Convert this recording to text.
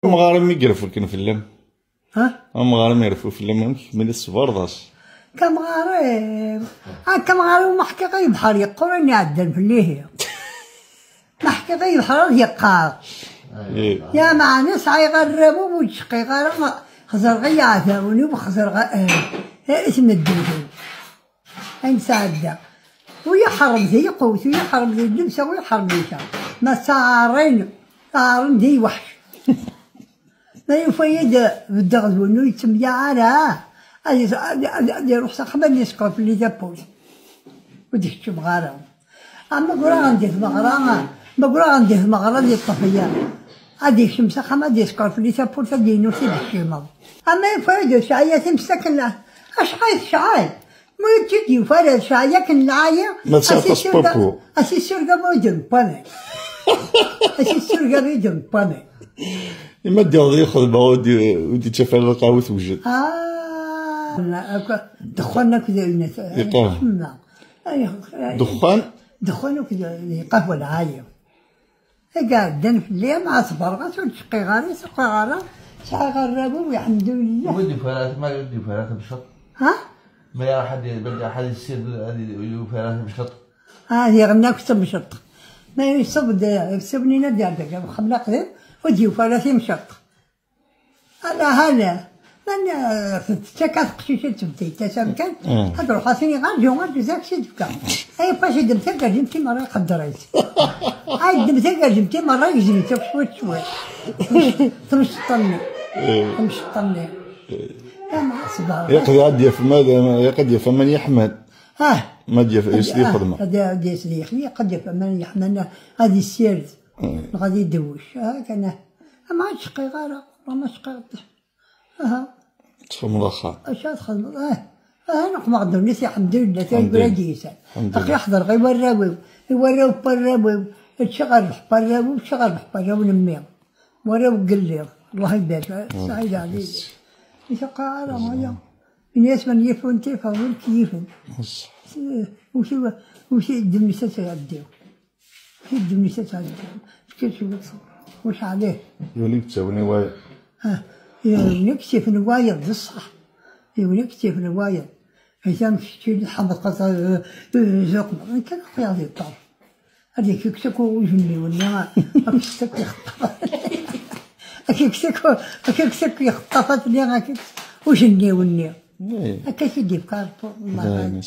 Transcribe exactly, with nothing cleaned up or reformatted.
Amɣar mi yerfu kan fell-am. Ha? Amɣar mi yerfu fell-am, amek mi d-tessebreḍ-as? Kamɣar, eh, ah, kamɣar u ma ḥkiɣ i lebḥer yeqqur ayen iɛeddan fell-ihi. Ma ḥkiɣ i lebḥer ad yeqqar. Eh. Ya meɛna sɛiɣ arraw-iw ur d-cqiɣ ara, xeẓreɣ i yiɛdawen-iw, xeẓreɣ, eh, eh, i tmeddurt-iw. Ayen sɛeddaɣ. U yeḥrem di lqut, u yeḥrem di llebsa, u yeḥrem di ta. Ma ttaɛaren, ttaɛaren di lweḥc. Ma yufa-yi-d beddeɣ d win ur yettemyaɛ ara, ad, ad, ad, ad iruḥ s axxam ad yesqerfel i tawwurt. Ur d-keččmeɣ ara. Ama ggreɣ-n di tmeɣra, ma ggreɣ-n di tmeɣra di ṭṭefya. Ad yekcem s axxam, ad yesqerfel i tawwurt, ad d-yini ur t-id-tekcimeḍ. Ama yufa-yi-d ur sɛi ara timest akken, acḥal tesɛiḍ? Ma ur tt-id-yufi ara, tesɛa akken lɛali. Ma tesɛa aṭas n wakud. Ad s-issureg abrid n waman. Ad s-issureg abrid n waman. Ima d-yaweḍ yexdem, ur d-, ur d-yettaf ara lqahwa tewjed. Ah, akk-, ddexxan akked, iqah. Ay, ddexxan? Ddexxan akked lqahwa lɛali. Eg ɛeddan fell-i, ma ṣebreɣ-as ur d-cqiɣ ara, ur d-cqiɣ ara, sɛiɣ arraw-iw, lḥemdulillah. Ur d-yufi ara, ma ur d-yufi ara tamceṭ. Ha? Ma iruḥ ad, ad, ad yessired, ad yufi ara tamceṭ. Ah, ad iɣenni akk tamceṭ. Ma yessebd, yessebnina d-iɛedda deg uxxam laqdim, ur d-yufi ara timceṭ. Ala, ala. Man, eh, tettak-as teqcicin tebdayt-as amkan, mm, ad ruḥ ad tini, "Arǧu, arǧu, zak si d-fka." Ay, pas idem tagerdimt i merra iqedder-itt. Ay, ddem tagerdimt i merra yegzem-itt akk cwiṭ, cwiṭ. Tamceṭ-nni. Mm. Tamceṭ-nni. Mm. Ama, ṣber. Yaqdi ad yaf ma, yaqdi yaf aman yeḥman. Ah. Ma d-yaf, ad, yesdi ah, xedma. Ad, ad yesdi, yaqdi yaf aman yeḥman, ad yessired. Mm. Neɣ ad idewwec. Ah, kan. Ama ad cqiɣ ara, ama cqiɣ. Aha. Txedmeḍ axxam. Acu ad txedmeḍ? Ah. Aha, neqmeɣ ddunit, lḥemdulillah, tura d-yusan. Lḥemdulillah. Aql-i ḥeḍreɣ i warraw-iw, i warraw n warraw-iw, ččiɣ rrbeḥ n warraw-iw, ččiɣ rrbeḥ n warraw n mmi. Warraw n yelli, Allah ibarek, Saɛid Ɛli. Ur taqqa ara, aya. Ini-as man yifen tifa, ur k-yifen. Usi, usi, ddunit ad tɛeddi. Ddunit ad tɛeddi. Efk-as cwiṭ ṣṣber. Wac ɛlih? Yiwen i yettawin i wayeḍ. Ah, yiwen i yettawin i wayeḍ, d ṣṣeḥ. Yiwen i yettawin i wayeḍ. Atan kečč i d-tḥemmleḍ, eh, eh, zuqmeḍ. Nekk ad aql-aɣ di ṭṭerf. Ad yekkes akk ujenniw-nni, ad yekkes akk yexṭaf. Ad yekkes akk, ad yekkes akk yexṭaf, ad yekkes ujenniw-nni. Eh. Akka i d-yefka Rebbi. Dayem.